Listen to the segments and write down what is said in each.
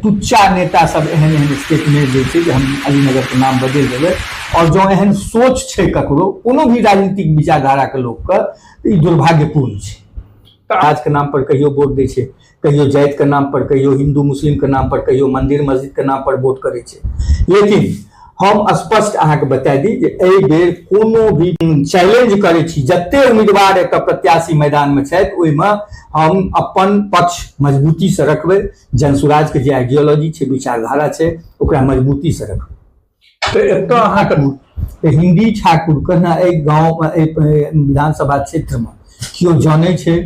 टुच्चा नेता सब एहन एहन स्टेटमेंट दै छै जे हम अलीनगरके नाम बदलि देबै। आओर जँ एहन सोच छै ककरो, कोनो भी राजनीतिक विचारधाराके लोकके, तऽ ई दुर्भाग्यपूर्ण छै। समाजके नाम पर कहियो वोट दै छै, कहियो जातिके नाम पर, कहियो हिन्दू मुस्लिमके नाम पर, कहियो मंदिर मस्जिदके नाम पर वोट करै छै। लेकिन हम स्पष्ट अहाँके बता दी जे एहि बेर कोनो भी चैलेंज करै छी, जते उम्मीदवार एतऽ प्रत्याशी मैदानमे छथि ओहिमे हम अपन पक्ष मजबूतीसँ रखबै। जनसुराजके जे आइडियोलॉजी छै, विचारधारा छै, ओकरा मजबूतीसँ रखबै। तऽ एतऽ अहाँके हिंदी ठाकुर के ने एहि गाँव, एहि विधानसभा क्षेत्रमे केओ जानै छै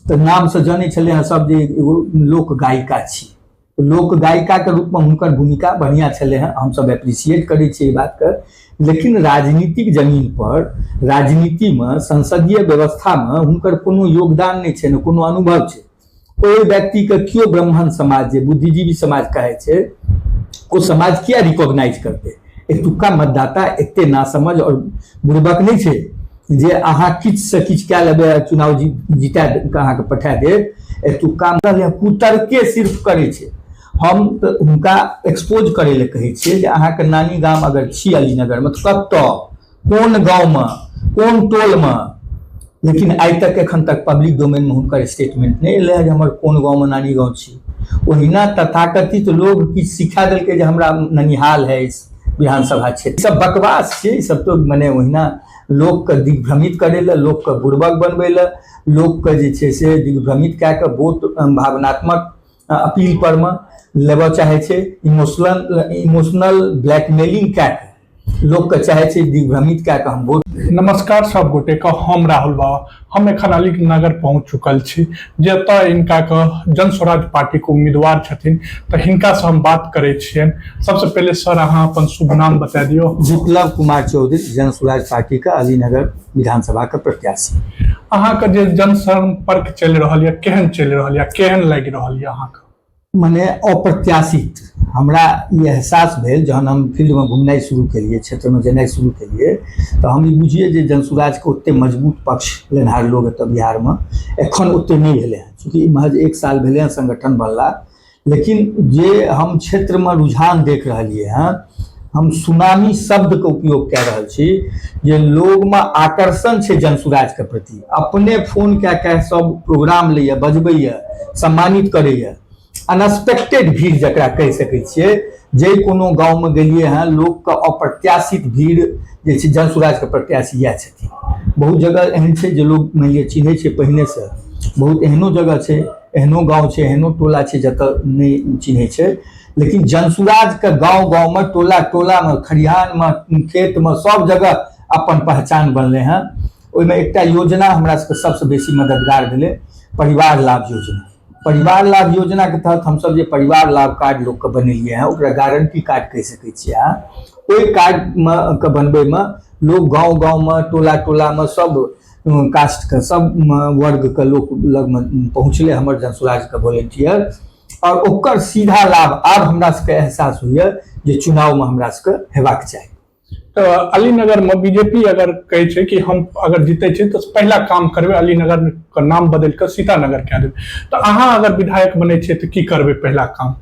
तऽ नामसँ जानै छलै हँ सब जे एगो लोक गायिका छी। लोक गायिकाके रूपमे हुनकर भूमिका बढ़िआँ छलै हँ, हमसब एप्रिसिएट करै छियै एहि बातके। लेकिन राजनीतिक जमीन पर, राजनीतिमे, संसदीय व्यवस्थामे हुनकर कोनो योगदान नहि छै, ने कोनो अनुभव छै। ओहि व्यक्तिके केओ ब्राह्मण समाज जे बुद्धिजीवी समाज कहै छै, ओ समाज किया रिकॉग्नाइज करतै? एतुक्का मतदाता एते नासमझ आओर बुड़बक नहि छै जे अहाँ किछुसँ किछु कए लेबै आ चुनाव जीता कऽ अहाँके पठा देत। एतुक्का कुतर्के सिर्फ करै छै। हम तऽ हुनका एक्सपोज करै लए कहै छियै जे अहाँके नानी गाम अगर छी अलीनगरमे तऽ कतऽ, कोन गाँवमे, कोन टोलमे। लेकिन आइ तक एखन तक पब्लिक डोमेनमे हुनकर स्टेटमेंट नहि एलै हँ जे हमर कोन गाँवमे नानी गाँव छी। ओहिना तथाकथित लोग किछु सिखा देलकै जे हमरा ननिहाल है इस विधानसभा क्षेत्र। सब बकवास छै। ई सब तऽ मने ओहिना लोकके दिग्भ्रमित करै लए, लोकके बुड़बक बनबै लए, लोकके जे छै से दिग्भ्रमित कए कऽ वोट भावनात्मक अपील पर मे लेबऽ चाहै छै। इमोशनल इमोशनल ब्लैकमेलिंग कए कऽ लोकके चाहै छै दिग्भ्रमित कए कऽ हम वोट। नमस्कार सब गोटे के, हम राहुल बाबा। हम एखन अलीनगर पहुंच चुकल छी, जतऽ इनका के जन स्वराज पार्टी के उम्मीदवार छथिन, तऽ हिनका से हम बात करै छियनि। सबसे पहिले सर अहाँ अपन शुभ नाम बता दियौ। विप्लव कुमार चौधरी, जन स्वराज पार्टी के अलीनगर विधानसभा के प्रत्याशी। अहाँके जे जनसंपर्क चलि रहल यऽ, केहन चलि रहल यऽ, केहन लागि रहल यऽ अहाँके? मने अप्रत्याशित हमरा ई एहसास भेल जहन हम फील्डमे घुमनाइ शुरू केलियै, क्षेत्रमे जेनाइ शुरू केलियै, तऽ हम ई बुझियै जे जनसुराजके ओते मजबूत पक्ष लेनिहार लोग एतऽ बिहारमे एखन ओते नहि भेलै हँ। चूँकि महज एक साल भेलै हँ संगठन बनला, लेकिन जे हम क्षेत्रमे रुझान देख रहलियै हँ, हम सुनामी शब्दके उपयोग कए रहल छी जे लोगमे आकर्षण छै जनसुराजके प्रति। अपने फोन कए कए सब प्रोग्राम लैए, बजबैए, सम्मानित करैए। अनएक्सपेक्टेड भीड़ जकरा कहि सकै छियै, जे कोनो गाँवमे गेलियै हँ, लोकके अप्रत्याशित भीड़ जे छै, जनसुराजके प्रत्याशी इएह छथिन। बहुत जगह एहन छै जे लोक मानि लिअ चिन्है छै पहिनेसँ, बहुत एहनो जगह छै, एहनो गाँव छै, एहनो टोला छै जतऽ नहि चिन्है छै, लेकिन जनसुराजके गाँव गाँवमे, टोला टोलामे, खरिहानमे, खेतमे, सब जगह अपन पहचान बनलै हँ। ओहिमे एकटा योजना हमरा सबके सबसँ बेसी मददगार भेलै, परिवार लाभ योजना। परिवार लाभ योजनाके तहत हमसब जे परिवार लाभ कार्ड लोकके बनेलियै हँ, ओकरा गारंटी कार्ड कहि सकै छियै अहाँ। ओहि कार्डमे के बनबैमे लोक गाँव गाँवमे, टोला टोलामे, सब कास्टके, सब वर्गके लोक लगमे पहुँचलै हमर जनसुराजके वॉलेंटियर, आओर ओकर सीधा लाभ आब हमरा सबके एहसास होइए जे चुनावमे हमरा सबके हेबाक चाही। तऽ अलीनगर में बीजेपी अगर कहै छै कि हम अगर जीते छी तऽ पहिला काम करबै अलीनगर के नाम बदलि कऽ सीतानगर कए देबै, तऽ अहाँ अगर विधायक बनै छियै तऽ की करबै पहिला काम?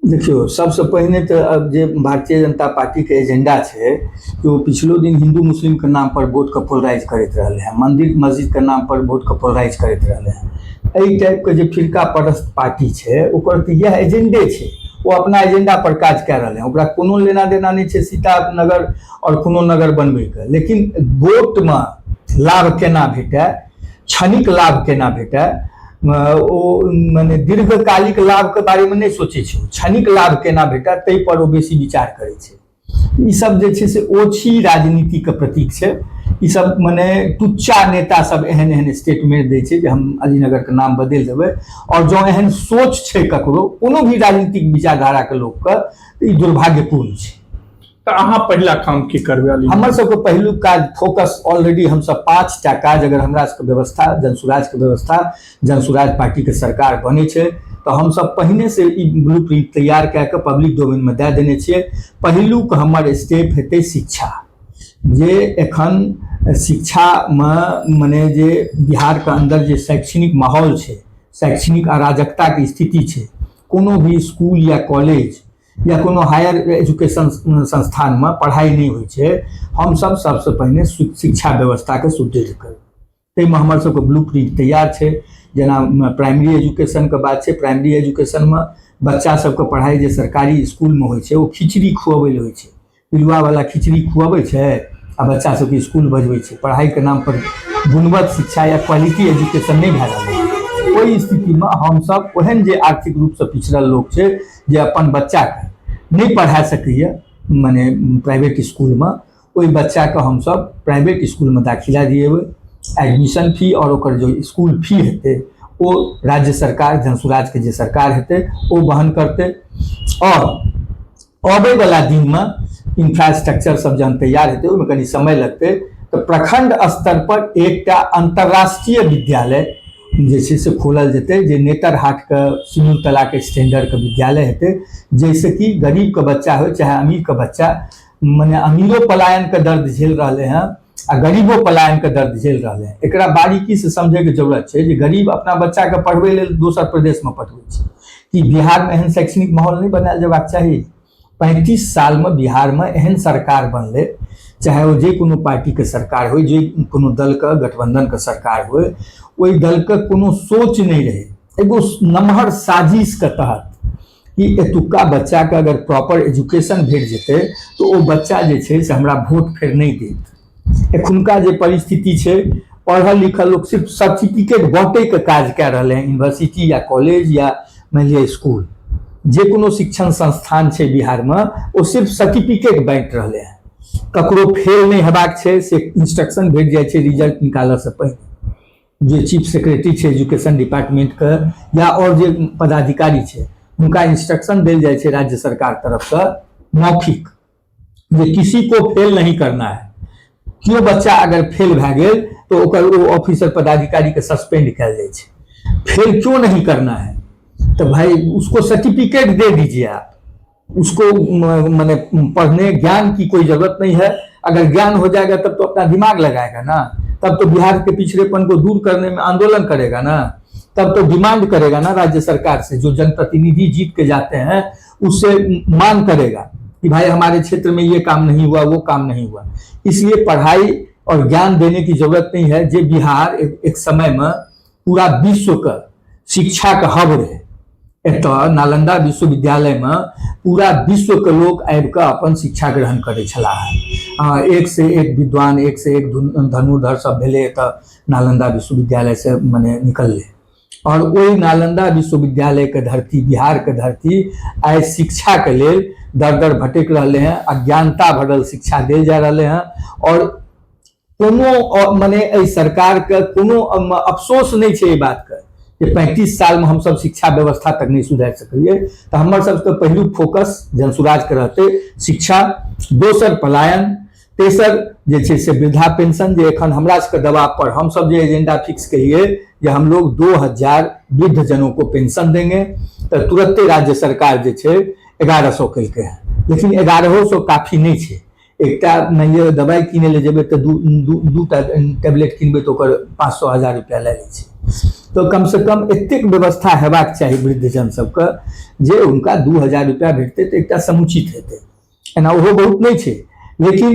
देखियौ, सबसँ पहिने तऽ अब जे भारतीय जनता पार्टीके एजेंडा छै कि ओ पिछलो दिन हिन्दू मुस्लिमके नाम पर वोटके पोलराइज करैत रहलै हँ, मंदिर मस्जिदके नाम पर वोटके पोलराइज करैत रहलै हँ। एहि टाइपके जे फिरका परस्त पार्टी छै, ओकर तऽ इएह एजेंडे छै। ओ अपना एजेंडा पर काज कए रहलै हँ, ओकरा कोनो लेना देना नहि छै सीतानगर आओर कोनो नगर बनबैके। लेकिन वोटमे लाभ केना भेटए, क्षणिक लाभ केना भेटए, ओ मने दीर्घकालिक लाभके बारेमे नहि सोचै छै, क्षणिक लाभ केना भेटए ताहि पर ओ बेसी विचार करै छै। ई सब जे छै से ओछी राजनीतिके प्रतीक छै। ई सब मने टुच्चा नेता सब एहन एहन स्टेटमेंट दै छै जे हम अलीनगरके नाम बदलि देबै। आओर जँ एहन सोच छै ककरो, कोनो भी राजनीतिक विचारधाराके लोकके, तऽ ई दुर्भाग्यपूर्ण छै। तऽ अहाँ पहिला काम की करबै अली? हमर सबके पहिलुक काज फोकस ऑलरेडी हमसब 5टा काज, अगर हमरा सबके व्यवस्था जनसुराजके व्यवस्था जनसुराज पार्टीके सरकार बनै छै तऽ हमसब पहिने से ई ब्लू प्रिंट तैयार कए कऽ पब्लिक डोमेनमे दए देने छियै। पहिलुक हमर स्टेप हेतै शिक्षा। जे एखन शिक्षामे मने जे बिहारके अन्दर जे शैक्षणिक माहौल छै, शैक्षणिक अराजकताके स्थिति छै, कोनो भी स्कूल या कॉलेज या कोनो हायर एजुकेशन संस्थानमे पढ़ाइ नहि होइ छै। हमसब सबसँ पहिने शिक्षा व्यवस्थाके सुदृढ़ करबै। ताहिमे हमर सबके ब्लू प्रिंट तैयार छै। जेना प्राइमरी एजुकेशनके बात छै, प्राइमरी एजुकेशनमे बच्चा सबके पढ़ाइ जे सरकारी इसकुलमे होइ छै ओ खिचड़ी खुअबै लए होइ छै, पिलुआवला खिचड़ी खुअबै छै आ बच्चा सबके इसकुल बजबै छै। पढ़ाइके नामपर गुणवत्त शिक्षा या क्वालिटी एजुकेशन नहि भए रहलै। ओहि स्थितिमे हमसब ओहन जे आर्थिक रूपसँ पिछड़ल लोक छै जे अपन बच्चाके नहि पढ़ा सकैए मने प्राइवेट इसकुलमे, ओहि बच्चाके हमसब प्राइवेट इसकुलमे दाखिला दिएबै। एडमिशन फी आओर ओकर जो इसकुल फी हेतै ओ राज्य सरकार, जनसुराजके जे सरकार हेतै ओ वहन करतै। आओर अबैवला दिनमे इंफ्रास्ट्रक्चर सब जहन तैयार हेतै, ओहिमे कनि समय लगतै, तऽ प्रखंड स्तर पर एकटा अंतर्राष्ट्रीय विद्यालय जे छै से खोलल जेतै, जे नेतरहाटके सिमुलतलाके स्टैंडर्डके विद्यालय हेतै, जाहिसँ कि गरीबके बच्चा होइ चाहे अमीरके बच्चा, मने अमीरो पलायनके दर्द झेल रहलै हँ आ गरीबो पलायनके दर्द झेल रहलै हँ। एकरा बारीकीसँ समझैके जरूरत छै जे गरीब अपना बच्चाके पढ़बै लेल दोसर प्रदेशमे पठबै छै, कि बिहारमे एहन शैक्षणिक माहौल नहि बनायल जेबाक चाही? 35 सालमे बिहारमे एहन सरकार बनलै, चाहे ओ जे कोनो पार्टीके सरकार होइ, जे कोनो दलके गठबंधनके सरकार होइ, ओहि दलके कोनो सोच नहि रहै। एगो नमहर साजिशके तहत कि एतुक्का बच्चाके अगर प्रॉपर एजुकेशन भेट जेतै तऽ ओ बच्चा जे छै से हमरा वोट फेर नहि देत। एखुनका जे परिस्थिति छै, पढ़ल लिखल लोक सिर्फ सर्टिफिकेट बाँटैके काज कए रहलै हँ। यूनिवर्सिटी या कॉलेज या मानि लिअ इसकुल, जे कोनो शिक्षण संस्थान छै बिहारमे, ओ सिर्फ सर्टिफिकेट बाँटि रहलै हँ। ककरो फेल नहि हेबाक छै से इंस्ट्रक्शन भेट जाइ छै रिजल्ट निकालऽसँ पहिने। जे चीफ सेक्रेटरी छै एजुकेशन डिपार्टमेंटके या आओर जे पदाधिकारी छै, हुनका इंस्ट्रक्शन देल जाइ छै राज्य सरकार तरफसँ मौखिक जे किसी को फेल नहीं करना है। केओ बच्चा अगर फेल भए गेल तऽ ओकर ओ ऑफिसर पदाधिकारीके सस्पेंड कयल जाइ छै। फेल क्यों नहीं करना है? तो भाई उसको सर्टिफिकेट दे दीजिए आप, उसको माने पढ़ने ज्ञान की कोई जरूरत नहीं है। अगर ज्ञान हो जाएगा तब तो अपना दिमाग लगाएगा ना, तब तो बिहार के पिछड़ेपन को दूर करने में आंदोलन करेगा ना, तब तो डिमांड करेगा ना राज्य सरकार से। जो जनप्रतिनिधि जीत के जाते हैं उससे मांग करेगा कि भाई हमारे क्षेत्र में ये काम नहीं हुआ, वो काम नहीं हुआ। इसलिए पढ़ाई और ज्ञान देने की जरूरत नहीं है। जे बिहार एक समय में पूरा विश्व का शिक्षा का हब रहे, एतऽ नालंदा विश्वविद्यालयमे पूरा विश्वके लोक आबि कऽ अपन शिक्षा ग्रहण करै छलाह। एक से एक विद्वान, एक से एक धनुर्धर सब भेलै एतऽ नालंदा विश्वविद्यालयसँ मने निकललै। आओर ओहि नालंदा विश्वविद्यालयके धरती, बिहारके धरती आइ शिक्षाके लेल दर दर भटकि रहलै हँ। अज्ञानता भरल शिक्षा देल जा रहलै हँ आओर कोनो मने एहि सरकारके कोनो अफसोस नहि छै एहि बातके जे 35 सालमे हमसब शिक्षा व्यवस्था तक नहि सुधारि सकलियै। तऽ हमर सबके पहिलुक फोकस जनसुराजके रहतै शिक्षा, दोसर पलायन, तेसर जे छै से वृद्धा पेंशन, जे एखन हमरा सबके दबाव पर हमसब जे एजेंडा फिक्स केलियै जे हम लोग 2000 वृद्ध जनों को पेंशन देंगे, तऽ तुरत्ते राज्य सरकार जे छै 1100 केलकै हँ, लेकिन 1100 काफी नहि छै। एकटा मानि लिअ दबाइ किनै लए जेबै तऽ दू दू दूटा टेबलेट किनबै तऽ ओकर 500 1000 रुपैआ लए लै छै। तऽ कमसँ कम एतेक व्यवस्था हेबाक चाही वृद्धजन सबके जे हुनका 2000 रुपैआ भेटतै तऽ एकटा समुचित हेतै। एना ओहो बहुत नहि छै, लेकिन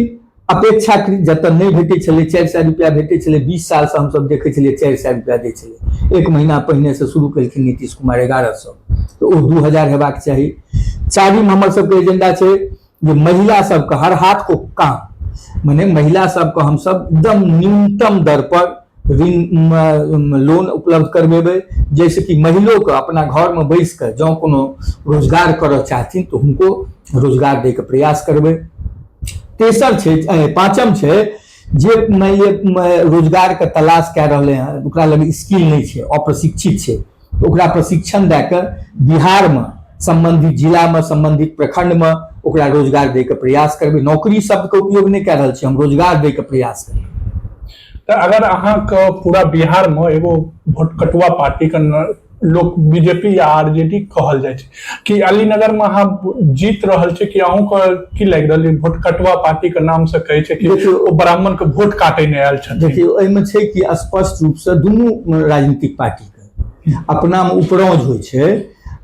अपेक्षाकृत जतऽ नहि भेटै छलै 400 रुपैआ भेटै छलै, 20 सालसँ हमसब देखै छलियै 400 रुपैआ दै छलै, एक महीना पहिनेसँ शुरू केलखिन नीतीश कुमार 1100, तऽ ओ 2000 हेबाक चाही। चारिम हमर सबके एजेंडा छै जे महिला सबके हर हाथ को काम, मने महिला सबके हमसब एकदम न्यूनतम दर पर ऋण लोन उपलब्ध करबेबै, जाहिसँ कि महिलोके अपना घरमे बैस कऽ जँ कोनो रोजगार करऽ चाहथिन तऽ हुनको रोजगार दैके प्रयास करबै। तेसर छै, पाँचम छै जे मानि लिअ रोजगारके तलाश कए रहलै हँ, ओकरा लग स्किल नहि छै, अप्रशिक्षित छै, तऽ ओकरा प्रशिक्षण दए कऽ बिहारमे सम्बन्धित जिलामे सम्बन्धित प्रखंडमे ओकरा रोजगार दैके प्रयास करबै। नौकरी शब्दके उपयोग नहि कए रहल छी हम, रोजगार दैके प्रयास करबै। तऽ अगर अहाँके पूरा बिहारमे एगो भोटकटुआ पार्टीके लोक बीजेपी या आरजेडी कहल जाइ छै, कि अलीनगरमे अहाँ जीत रहल छी, कि अहूँके की लागि रहल है भोटकटुआ पार्टीके नाम से कहै छै कि ओ ब्राह्मणके वोट काटै नहि आयल छथिन? देखियौ, एहिमे छै कि स्पष्ट रूपसँ दुनू राजनीतिक पार्टीके अपनामे उपरौज होइ छै।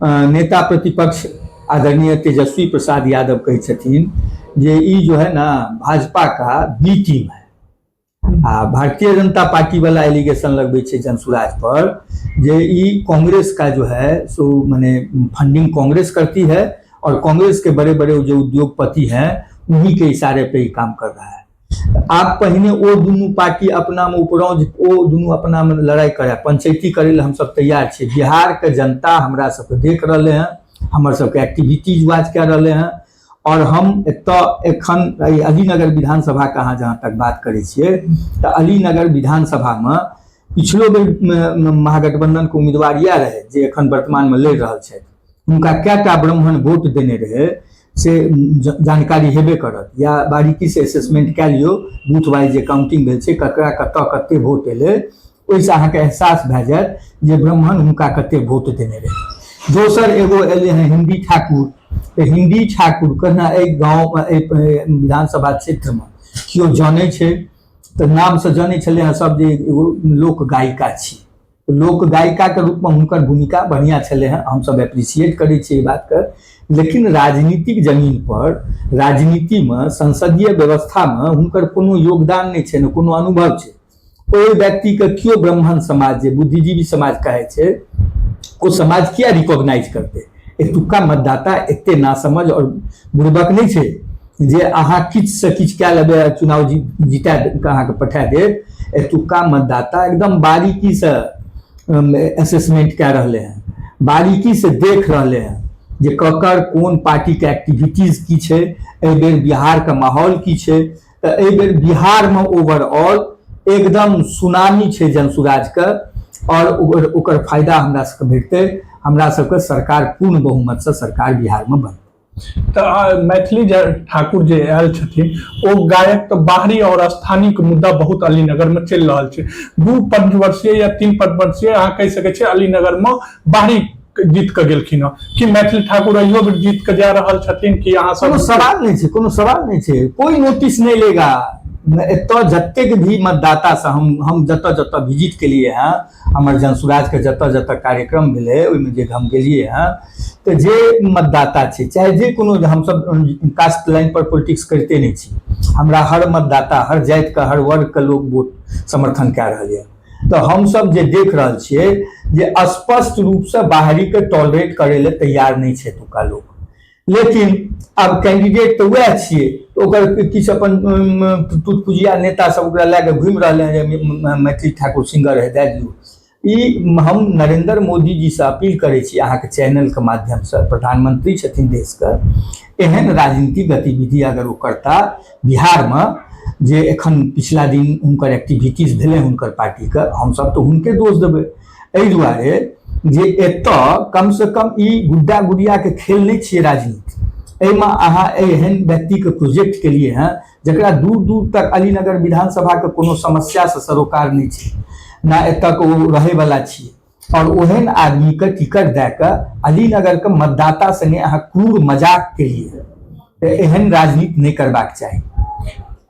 नेता प्रतिपक्ष आदरणीय तेजस्वी प्रसाद यादव कहै छथिन जे ई जो है ना भाजपा का बी टीम है। आ भारतीय जनता पार्टी वाला एलिगेशन लगबै छै जनसुराज पर जे ई कांग्रेस का जो है सो माने फंडिंग कांग्रेस करती है और कांग्रेस के बड़े बड़े जो उद्योगपति हैं उन्हीं के इशारे पे ही काम कर रहा है। आब पहिने ओ दुनू पार्टी अपनामे उपरौज, ओ दुनू अपनामे लड़ाइ करै, पंचायती करै लए हमसब तैयार छियै। बिहारके जनता हमरा सबके देख रहलै हँ, हमर सबके एक्टिविटीज वाच कए रहलै हँ। और हम एतऽ एखन अलीनगर विधानसभाके अहाँ जहाँ तक बात करै छियै तऽ अलीनगर विधानसभामे पिछलो बेर महागठबंधनके उम्मीदवार इएह रहै जे एखन वर्तमानमे लड़ि रहल छथि, हुनका कएटा ब्राह्मण वोट देने रहै से जानकारी हेबे करत, या बारीकीसँ असेसमेंट कए लियौ बूथ वाइज जे काउंटिंग भेल छै ककरा कतऽ कते वोट एलै, ओहिसँ अहाँके एहसास भए जायत जे ब्राह्मण हुनका कते वोट देने रहै। दोसर एगो एलै हँ हिंदी ठाकुर, तऽ हिंदी ठाकुरके ने एहि गाँवमे एहि विधानसभा क्षेत्रमे केओ जानै छै तऽ नामसँ जानै छलै हँ सब जे एगो लोक गायिका छी, लोक गायिकाके रूपमे हुनकर भूमिका बढ़िआँ छलै हँ, हमसब एप्रिसिएट करै छियै एहि बातके। लेकिन राजनीतिक जमीन पर राजनीतिमे संसदीय व्यवस्थामे हुनकर कोनो योगदान नहि छै, ने कोनो अनुभव छै। ओहि व्यक्तिके केओ ब्राह्मण समाज जे बुद्धिजीवी समाज कहै छै ओ समाज किया रिकॉग्नाइज करतै? एतुक्का मतदाता एते नासमझ और बुड़बक नहि छै जे अहाँ किछुसँ किछु कए लेबै आ चुनाव जीता कऽ अहाँके पठा देत। एतुक्का मतदाता एकदम बारीकीसँ असेसमेंट कए रहलै हँ, बारीकीसँ देख रहलै हँ जे ककर कोन पार्टीके एक्टिविटीज की छै, एहिबेर बिहारके माहौल की छै। तऽ एहिबेर बिहारमे ओवरऑल एकदम सुनामी छै जनसुराजके और ओकर फायदा हमरा सबके भेटतै, हमरा सबके सरकार पूर्ण बहुमतसँ सरकार बिहारमे बनतै। तऽ मैथिली ठाकुर जे आयल छथिन ओ गायक तऽ बाहरी और स्थानीय मुद्दा बहुत अलीनगर में चलि रहल छै। 2 पंचवर्षीय या 3 पंचवर्षीय अहाँ कहि सकै छियै अलीनगर में बाहरी जीत के गेलखिन हँ, कि मैथिली ठाकुर अहियो बेर जीत के जा रहल छथिन कि अहाँ सब? कोनो सवाल नहि छै, कोनो सवाल नहि छै, कोई नोटिस नहि लेगा। एतऽ जतेक भी मतदाता से हम जतऽ जतऽ विजिट केलिए हँ, हमर जनसुराजके जतऽ जतऽ कार्यक्रम भेलै ओहिमे जे हम गेलिए हँ तऽ जे मतदाता छै चाहे जे कोनो, हमसब कास्ट लाइन पर पॉलिटिक्स करिते नहि छी, हमरा हर मतदाता हर जातिके हर वर्गके लोक वोट समर्थन कए रहल यऽ। तऽ हमसब जे देख रहल छियै जे स्पष्ट रूपसँ बाहरीके टॉलरेट करै लए तैयार नहि छै एतुक्का लोक। लेकिन आब कैंडिडेट तऽ वएह छियै, तऽ ओकर किछु अपन टुटपुजिया नेता सब ओकरा लए कऽ घुमि रहलै हँ जे मैथिली ठाकुर सिंगर है, दए दियौ। ई हम नरेंद्र मोदी जी से अपील करै छी अहाँके चैनलके माध्यमसँ, प्रधानमंत्री छथिन देशके, एहन राजनीतिक गतिविधि अगर ओ करता बिहारमे, जे एखन पिछला दिन हुनकर एक्टिविटीज भेलै हुनकर पार्टीके, हमसब तऽ हुनके दोष देबै एहि दुआरे जे एतऽ कमसँ कम ई गुड्डा गुड़ियाके खेल नहि छियै राजनीति। एहिमे अहाँ एहन व्यक्तिके प्रोजेक्ट केलिए हँ जकरा दूर दूर तक अलीनगर विधानसभाके कोनो समस्यासँ सरोकार नहि छै, ना एतऽ ओ रहैवला छियै, और ओहन आदमीके टिकट दए कऽ अलीनगरके मतदाता सङ्गे अहाँ क्रूर मजाक केलिए, तऽ एहन राजनीति नहि करबाक चाही।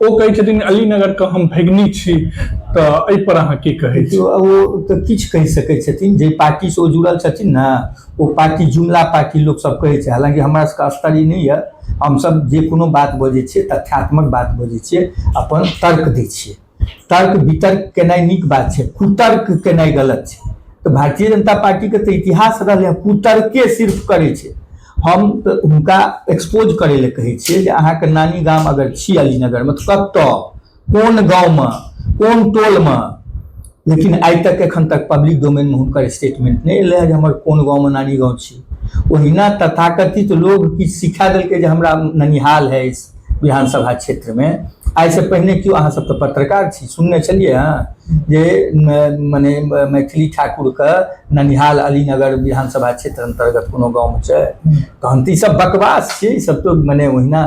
ओ कहै छथिन अलीनगर के हम भगिनी छी, तऽ एहि पर अहाँ की कहै छी? ओ तऽ किछु कहि सकै छथिन, जे पार्टी से ओ जुड़ल छथिन ने ओ पार्टी जुमला पार्टी लोक सब कहै छै। हालांकि हमरा सबके स्तर ई नहि यऽ, हमसब जे कोनो बात बजै छियै तथ्यात्मक बात बजै छियै, अपन तर्क दै छियै। तर्क वितर्क केनाइ नीक बात छै, कुतर्क केनाइ गलत छै। तऽ भारतीय जनता पार्टीके तऽ इतिहास रहलै हँ कुतर्के सिर्फ करै छै। हम तऽ हुनका एक्सपोज करै लए कहै छियै जे अहाँके नानी गाम अगर छी अलीनगरमे तऽ कतऽ, कोन गाँवमे, कोन टोलमे, लेकिन आइ तक एखन तक पब्लिक डोमेनमे हुनकर स्टेटमेंट नहि एलै हँ जे हमर कोन गाँवमे नानी गाँव छी। ओहिना तथाकथित लोग किछु सिखा देलकै जे हमरा ननिहाल है इस विधानसभा क्षेत्रमे। आइसँ पहिने केओ, अहाँ सब तऽ पत्रकार छी, सुनने छलियै हँ जे मने मैथिली ठाकुरके ननिहाल अलीनगर विधानसभा क्षेत्र अन्तर्गत कोनो गाँवमे छै? तहन तऽ ईसब बकवास छियै। ईसब तऽ मने ओहिना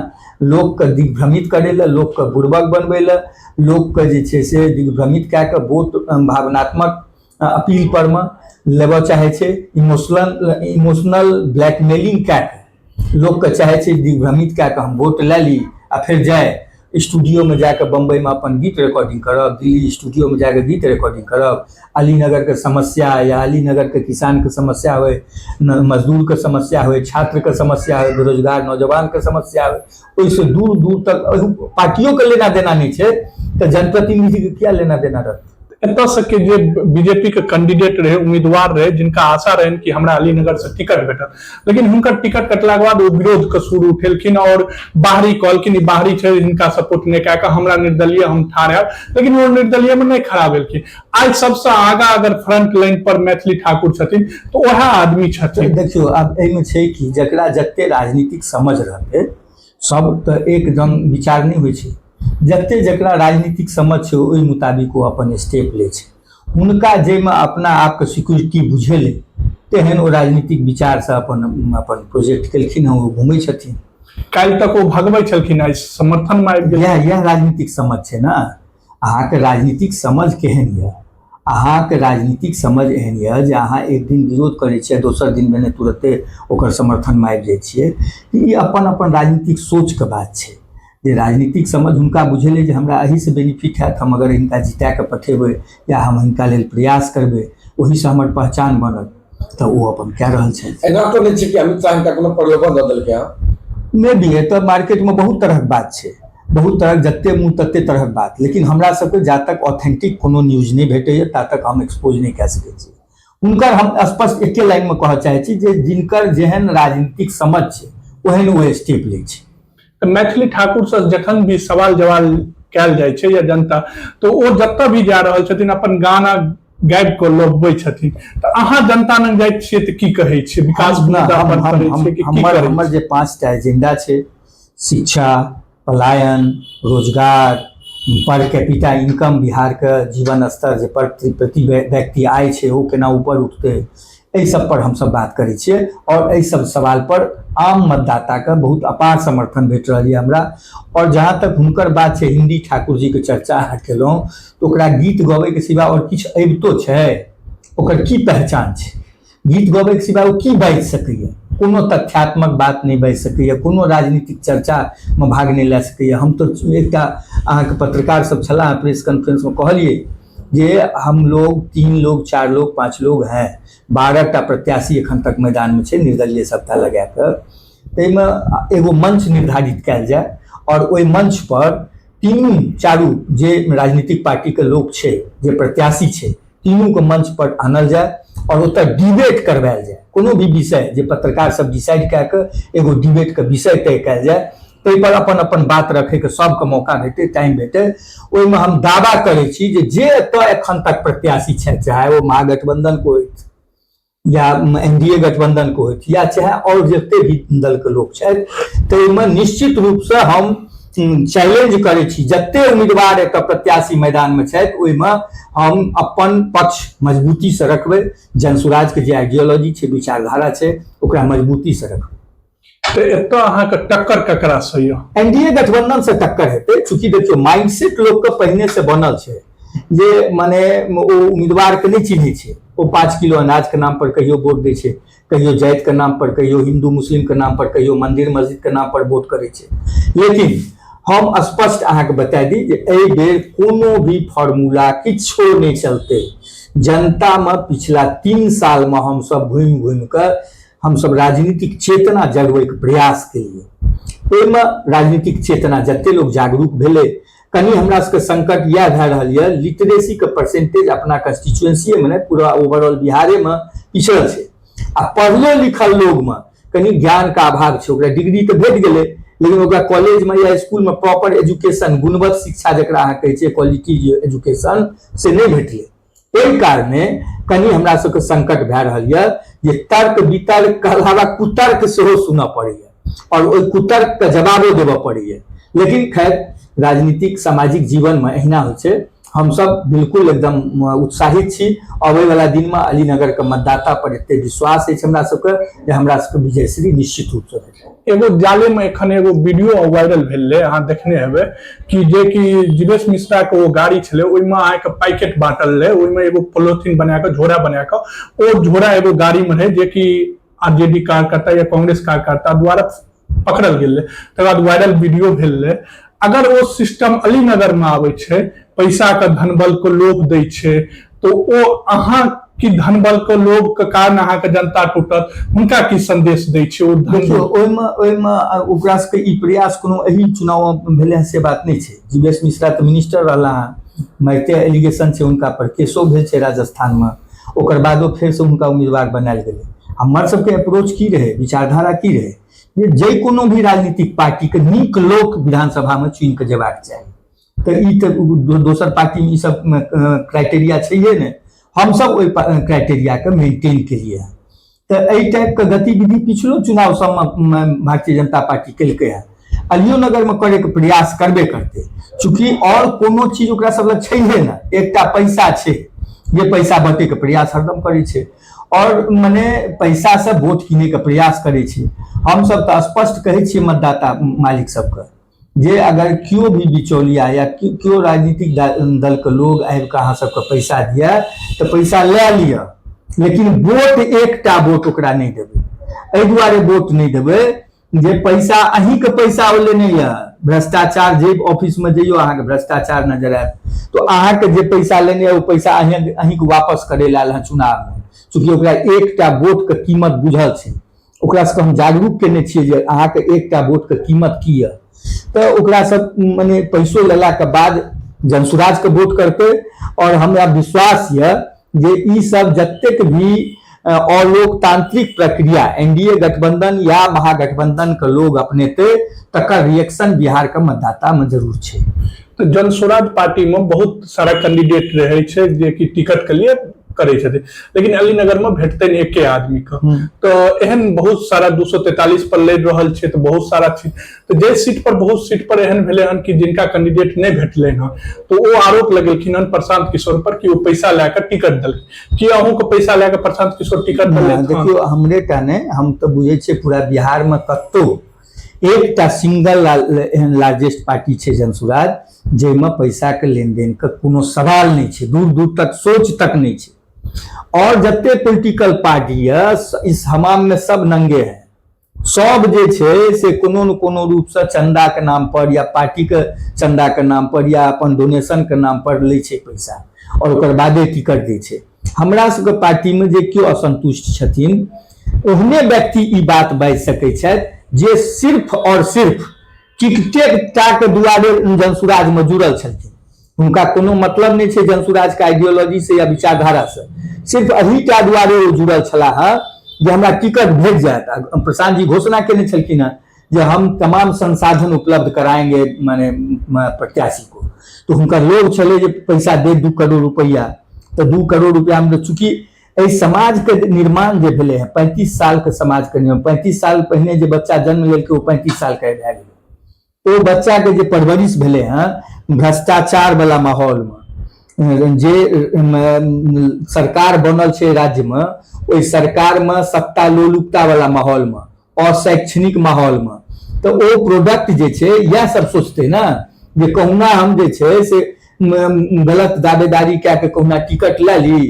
लोकके दिग्भ्रमित करै लए, लोकके बुड़बक बनबै लए, लोकके जे छै से दिग्भ्रमित कए कऽ वोट भावनात्मक अपील पर मे लेबऽ चाहै छै, इमोशनल ब्लैकमेलिंग कए कऽ लोकके चाहै छै दिग्भ्रमित कए कऽ हम वोट लए ली आ फेर जाय। स्टूडियोमे जाकऽ बम्बइमे अपन गीत रिकॉर्डिंग करब, दिल्ली स्टूडियोमे जाकऽ गीत रिकॉर्डिंग करब, अलीनगरके समस्या या अलीनगरके किसानके समस्या होइ, मजदूरके समस्या होइ, छात्रके समस्या होइ, बेरोजगार नौजवानके समस्या होइ, ओहिसँ दूर दूर तक पार्टियोके लेना देना नहि छै, तऽ जनप्रतिनिधिके किया लेना देना रहतै। एतऽ से के जे बीजेपी के कैंडिडेट रहे, उम्मीदवार रहे, जिनका आशा रहनि कि हमरा अलीनगर से टिकट भेटत, लेकिन हुनकर टिकट कटलाके बाद ओ विरोध के सुर उठेलखिन और बाहरी कहलखिन ई बाहरी छै, हिनका सपोर्ट नहि कए कऽ हमरा निर्दलीय हम ठाढ़ हैब, लेकिन ओ निर्दलीय में नहि खड़ा भेलखिन। आइ सबसे आगा अगर फ्रंट लाइन पर मैथिली ठाकुर छथिन तऽ वएह आदमी छथिन। देखियौ, आब एहिमे छै कि जकरा जते राजनीतिक समझ रहतै, सब तऽ एकदम विचार नहि होइ छै, जते जकरा राजनीतिक समझ छै ओहि मुताबिक ओ अपन स्टेप लै छै। हुनका जाहिमे अपना आपके सिक्योरिटी बुझेलै तेहन ओ राजनीतिक विचारसँ अपन अपन प्रोजेक्ट केलखिन हँ, ओ घुमै छथिन। काल्हि तक ओ भगबै छलखिन, आइ समर्थन में आबि गेल। इएह राजनीतिक समझ छै ने। अहाँके राजनीतिक समझ केहन यऽ? अहाँके राजनीतिक समझ एहन यऽ जे अहाँ एक दिन विरोध करै छियै, दोसर दिन भेने तुरते ओकर समर्थनमे आबि जाइ छियै। ई अपन अपन राजनीतिक सोचके बात छै जे राजनीतिक समझ हुनका बुझेलै जे हमरा एहिसँ बेनिफिट हैत, हम अगर हिनका जिता कऽ पठेबै या हम हिनका लेल प्रयास करबै, ओहिसँ हमर पहचान बनत, तऽ ओ अपन कए रहल छथि। एना तऽ नहि छै कि अमित शाह हिनका कोनो प्रलोभन दऽ देलकै हँ? मे भी एतऽ मार्केटमे बहुत तरहक बात छै, बहुत तरहक, जते मुँह तते तरहक बात, लेकिन हमरा सबके जा तक ऑथेंटिक कोनो न्यूज नहि भेटैए ता तक हम एक्सपोज नहि कए सकै छी हुनकर। हम स्पष्ट एके लाइनमे कहऽ चाहै छी जे जिनकर जेहन राजनीतिक समझ छै ओहन ओ स्टेप लै छै। तऽ मैथिली ठाकुर से जखन भी सवाल जवाब कयल जाइ छै या जनता, तऽ ओ जतऽ भी जा रहल छथिन अपन गाना गाबि कऽ लबबै छथिन, तऽ अहाँ जनता लग जाइ छियै तऽ की कहै छियै? विकास मुद्दा पर करै छियै कि की करै? हमर जे 5टा एजेंडा छै, शिक्षा, पलायन, रोजगार, पर कैपिटा इनकम, बिहारके जीवन स्तर जे पर प्रति व्यक्ति आय छै ओ केना ऊपर उठतै, एहि सब पर हमसब बात करै छियै और एहि सब सवाल पर आम मतदाताके बहुत अपार समर्थन भेट रहल यऽ हमरा। और जहाँ तक हुनकर बात छै, हिंदी ठाकुर जीके चर्चा अहाँ केलहुँ, तऽ ओकरा गीत गबैके सिवा आओर किछु अबितो छै? ओकर की पहचान छै? गीत गबैके सिवा ओ की बाजि सकैए? कोनो तथ्यात्मक बात नहि बाजि सकैए, कोनो राजनीतिक चर्चामे भाग नहि लए सकैए। हम तऽ एकटा अहाँके पत्रकार सब छलाह, प्रेस कॉन्फ्रेंसमे कहलियै जे हम लोग 3 लोग 4 लोग 5 लोग हैं, 12टा प्रत्याशी एखन तक मैदानमे छै निर्दलीय सत्ता लगा कऽ, ताहिमे एगो मंच निर्धारित कयल जाय और ओहि मंच पर तीनू चारू जे राजनीतिक पार्टीके लोक छै, जे प्रत्याशी छै, तीनूके मंच पर आनल जाय और ओतऽ डिबेट करवायल जाय। कोनो भी विषय जे पत्रकार सब डिसाइड कए कऽ एगो डिबेटके विषय तय कयल जाय, ताहि पर अपन अपन बात रखैके सबके मौका भेटै, टाइम भेटै। ओहिमे हम दावा करै छी जे जे एतऽ एखन तक प्रत्याशी छथि, चाहे ओ महागठबंधन के होथि या एनडीए गठबंधन के होथि या चाहे और जते भी दल के लोक छथि, ताहिमे निश्चित रूपसँ हम चैलेंज करै छी जते उम्मीदवार एतऽ प्रत्याशी मैदानमे छथि, ओहिमे हम अपन पक्ष मजबूतीसँ रखबै। जनसुराजके जे आइडियोलॉजी छै, विचारधारा छै, ओकरा मजबूतीसँ रखबै। तऽ एतऽ अहाँके टक्कर ककरा से यऽ? एनडीए गठबंधन से टक्कर हेतै। चूँकि देखियौ, माइंडसेट लोकके पहिने से बनल छै जे मने ओ उम्मीदवार के नहि चिन्है छै, ओ 5 किलो अनाज के नाम पर कहियो वोट दै छै, कहियो जाति के नाम पर, कहियो हिंदू मुस्लिम के नाम पर, कहियो मंदिर मस्जिद के नाम पर वोट करै छै। लेकिन हम स्पष्ट अहाँके बता दी जे एहि बेर कोनो भी फॉर्मूला किछो नहि चलतै जनतामे। पिछला 3 सालमे हमसब घुमि घुमि कऽ हमसब राजनीतिक चेतना जगबैके प्रयास केलियै। ओहिमे राजनीतिक चेतना जते लोक जागरूक भेलै, कनि हमरा सबके संकट इएह भए रहल यऽ, लिटरेसीके परसेंटेज अपना कॉन्स्टिट्यूएंसीएमे नहि, पूरा ओवरऑल बिहारेमे पिछड़ल छै। आ पढ़लो लिखल लोगमे कनि ज्ञानके अभाव छै। ओकरा डिग्री तऽ भेट गेलै, लेकिन ओकरा कॉलेजमे या स्कूलमे प्रॉपर एजुकेशन, गुणवत्त शिक्षा जकरा अहाँ कहै छियै, क्वालिटी एजुकेशन, से नहि भेटलै। ओहि कारणे कनि हमरा सबके संकट भए रहल यऽ जे तर्क वितर्क के अलावा कुतर्क सेहो सुनऽ पड़ैया और ओहि कुतर्क के जवाबो देबऽ पड़ैया। लेकिन खैर, राजनीतिक सामाजिक जीवनमे एहिना होइ छै। हमसब बिल्कुल एकदम उत्साहित छी। अबै वाला दिनमे अलीनगरके मतदाता पर एते विश्वास अछि हमरा सबके जे हमरा सबके विजयश्री निश्चित रूपसँ भेटत। एगो जाले में एखन एगो वीडियो वायरल भेल रहे, अहाँ देखने हेबै कि जे कि जीवेश मिश्रा के ओ गाड़ी छलै, ओहिमे अहाँके पैकेट बांटल रहे, ओहिमे एगो पोलोथीन बना कऽ, झोरा बना कऽ, ओ झोरा एगो गाड़ी में रहे जे कि आरजेडी कार्यकर्ता या कांग्रेस कार्यकर्ता द्वारा पकड़ल गेल रहे। तकर बाद वायरल वीडियो भेल रहे। अगर ओ सिस्टम अलीनगर में आबै छै, पैसा के धनबल के लोभ दै छै, तो ओ अहाँ की धनबल के लोभ के कारण अहाँके जनता टूटत, हुनका की संदेश दै छै ओ धन? देखियौ, ओहिमे ओहिमे ओकरा सबके ई प्रयास कोनो एहि चुनाव मे भेलै हँ से बात नहि छै। जीवेश मिश्रा तऽ मिनिस्टर रहला हँ, मारिते एलिगेशन छै हुनका पर, केसो भेल छै राजस्थानमे, ओकर बादो फेरसँ हुनका उम्मीदवार बनायल गेलै। हमर सबके अप्रोच की रहै, विचारधारा की रहै, जे जाहि कोनो भी राजनीतिक पार्टीके नीक लोक विधानसभामे चुनि कऽ जेबाक चाही। तऽ ई तऽ दोसर पार्टीमे ई सब क्राइटेरिया छैहे नहि, हमसब ओहि क्राइटेरियाके मेंटेन केलियै हँ। तऽ एहि टाइपके गतिविधि पिछलो चुनाव सबमे भारतीय जनता पार्टी केलकै हँ, अलियो नगरमे करैके प्रयास करबे करतै। चूँकि आओर कोनो चीज ओकरा सब लग छैहे ने, एकटा पैसा छै जे पैसा बटैके प्रयास हरदम करै छै आओर मने पैसासँ वोट किनैके प्रयास करै छै। हमसब तऽ स्पष्ट कहै छियै मतदाता मालिक सबके जे अगर केओ भी बिचौलिया या केओ राजनीतिक दलके लोग आबि कऽ अहाँ सबके पैसा दिए तऽ पैसा लए लिअ, लेकिन वोट एकटा वोट ओकरा नहि देबै। एहि दुआरे वोट नहि देबै जे पैसा अहीँके पैसा ओ लेने यऽ। भ्रष्टाचार जे ऑफिसमे जइयौ अहाँके भ्रष्टाचार नजर आयत, तऽ अहाँके जे पैसा लेने यऽ ओ पैसा अहीँके वापस करै लए आयल हँ चुनावमे। चूँकि ओकरा एकटा वोटके कीमत बुझल छै, ओकरा सबके हम जागरूक केने छियै जे अहाँके एकटा वोटके कीमत की यऽ, तऽ ओकरा सब मने पैसो लेलाके बाद जनसुराजके वोट करतै। आओर हमरा विश्वास यऽ जे ई सब जतेक भी अलोकतांत्रिक प्रक्रिया एनडीए गठबंधन या महागठबंधन के लोग अपनेतै तकर रिएक्शन बिहार के मतदाता में जरूर छै। तऽ जनसुराज पार्टी में बहुत सारा कैंडिडेट रहै छै जे कि टिकट के लिए करै छथिन, लेकिन अलीनगर में भेटतनि एके आदमी के। तऽ एहन बहुत सारा 243 पर लड़ि रहल छै, तऽ बहुत सारा छै, तऽ जे सीट पर बहुत सीट पर एहन भेलै हन कि जिनका कैंडिडेट नहि भेटलै हन तऽ ओ आरोप लगेलखिन हन प्रशांत किशोर पर कि ओ पैसा लए कऽ टिकट देलखिन। कि अहूँके पैसा लए कऽ प्रशांत किशोर टिकट देलथि? देखियौ, हमरे टा नहि, हम तऽ बुझै छियै पूरा बिहारमे कतहु एकटा सिंगल एहन लार्जेस्ट पार्टी छै जनसुराज, जाहिमे पैसाके लेनदेनके कोनो सवाल नहि छै, दूर दूर तक सोच तक नहि छै। और जते पोलिटिकल पार्टी यऽ इस हमाम में सब नंगे हैं, सब जे छै से कोनो ने कोनो रूपसँ चन्दाके नाम पर या पार्टीके चन्दाके नाम पर या अपन डोनेशनके नाम पर लै छै पैसा आओर ओकर बादे टिकट दै छै। हमरा सबके पार्टीमे जे केओ असन्तुष्ट छथिन ओहने व्यक्ति ई बात बाजि सकै छथि जे सिर्फ और सिर्फ टिकटे टाके दुआरे जनसुराजमे जुड़ल छलखिन, हुनका कोनो मतलब नहि छै जनसुराजके आइडियोलॉजी से या विचारधारा से, सिर्फ एहिटा दुआरे ओ जुड़ल छलाह हँ जे हमरा टिकट भेट जायत। आ प्रशांत जी घोषणा केने छलखिन हँ जे हम तमाम संसाधन उपलब्ध कराएंगे माने प्रत्याशी को, तो हुनकर लोभ छलै जे पैसा दे 2 करोड़ रुपैआ, तऽ 2 करोड़ रुपैआमे चूँकि एहि समाजके निर्माण जे भेलै हँ 35 सालके समाजके निर्माण, 35 साल पहिने जे बच्चा जन्म लेलकै ओ 35 सालके भए गेलै, ओ बच्चाके जे परवरिश भेलै हँ भ्रष्टाचार वाला माहौलमे, जे सरकार बनल छै राज्यमे ओहि सरकारमे सत्ता लोलुपता वाला माहौलमे, अशैक्षणिक माहौलमे, तऽ ओ प्रोडक्ट जे छै इएह सब सोचतै ने जे कहुना हम जे छै से गलत दावेदारी कए कऽ कहुना टिकट लए ली।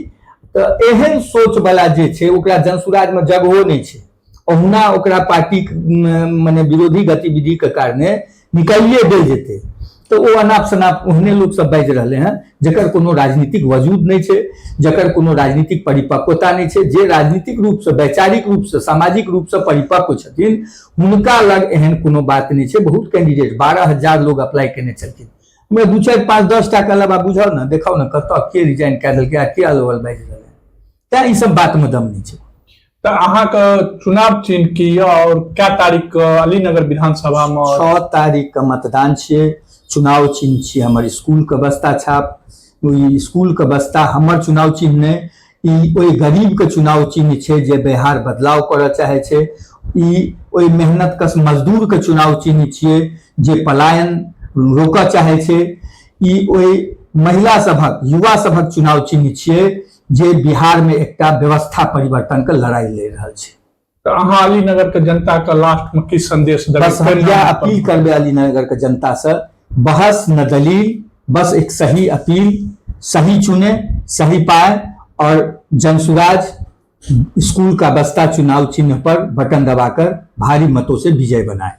तऽ एहन सोचवला जे छै ओकरा जनसुराजमे जगहो नहि छै, ओहुना ओकरा पार्टी मने विरोधी गतिविधिके कारणे निकालिए देल जेतै। तऽ ओ अनाप शनाप ओहने लोक सब बाजि रहलै हँ जकर कोनो राजनीतिक वजूद नहि छै, जकर कोनो राजनीतिक परिपक्वता नहि छै। जे राजनीतिक रूपसँ, वैचारिक रूपसँ, सामाजिक रूपसँ परिपक्व छथिन हुनका लग एहन कोनो बात नहि छै। बहुत कैंडिडेट 12,000 लोग अप्लाई केने छलखिन, हमरा 2 4 5 10 टा के अलावा बुझाउ ने, देखाउ ने कतऽ के रिजाइन कए देलकै आ के अलवल बाजि रहलै। तैं ई सब बात मे दम नहि छै। तऽ अहाँके चुनाव चिन्ह की यऽ और कै तारीख के अलीनगर विधानसभा में? 6 तारीख के मतदान छियै। चुनाव चिन्ह छियै हमर स्कूल के बस्ता छाप। ओहि स्कूल के बस्ता हमर चुनाव चिन्ह नहि, ई ओहि गरीब के चुनाव चिन्ह छै जे बिहार बदलाव करऽ चाहै छै। ई ओहि मेहनत कश मजदूर के चुनाव चिन्ह छियै जे पलायन रोकऽ चाहै छै। ई ओहि महिला सभक, युवा सभक चुनाव चिन्ह छियै जे बिहार में एकटा व्यवस्था परिवर्तन के लड़ाई लड़ि रहल छै। तऽ अहाँ अलीनगर के जनता के लास्ट में की संदेश देबै? बस हम इएह अपील करबै अलीनगर के जनता से, बहस न दलील, बस एक सही अपील, सही चुने सही पाए और जनसुराज स्कूल का बस्ता चुनाव चिन्ह पर बटन दबाकर भारी मतों से विजय बनाए।